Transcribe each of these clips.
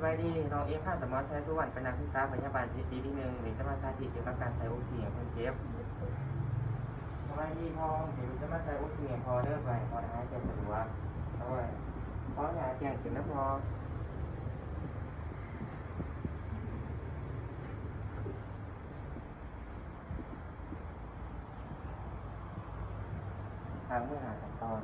ສະບາຍດີ ນ້ອງເອງ ຂ້າສະໝອນ ໄຊສຸວັນ ເປັນນັກສຶກສາພະຍາບານ ປີທີໜຶ່ງ ເປັນຈະມາສາທິດກ່ຽວກັບການໃສ່ອົກຊີໃຫ້ຄົນເຈັບ. ສະບາຍດີພໍ່ ເປັນຈະມາໃສ່ອົກຊີໃຫ້ພໍ່ເດີ ເພື່ອໃຫ້ພໍ່ໄດ້ຫາຍໃຈສະດວກ. ໂດຍ ຂໍອະນຸຍາດແຈ້ງຂຶ້ນນະພໍ່. ທາງເມືອງຫາຂັ້ນຕອນ.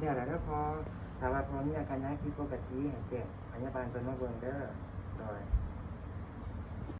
ແລ້ວລະເດີພໍ່ ຖ້າວ່າພໍ່ມີອາການຫຍັງຜິດປົກກະຕິ ໃຫ້ແຈ້ງພະຍາບານເພິ່ນມາເບິ່ງເດີ. ໂດຍ.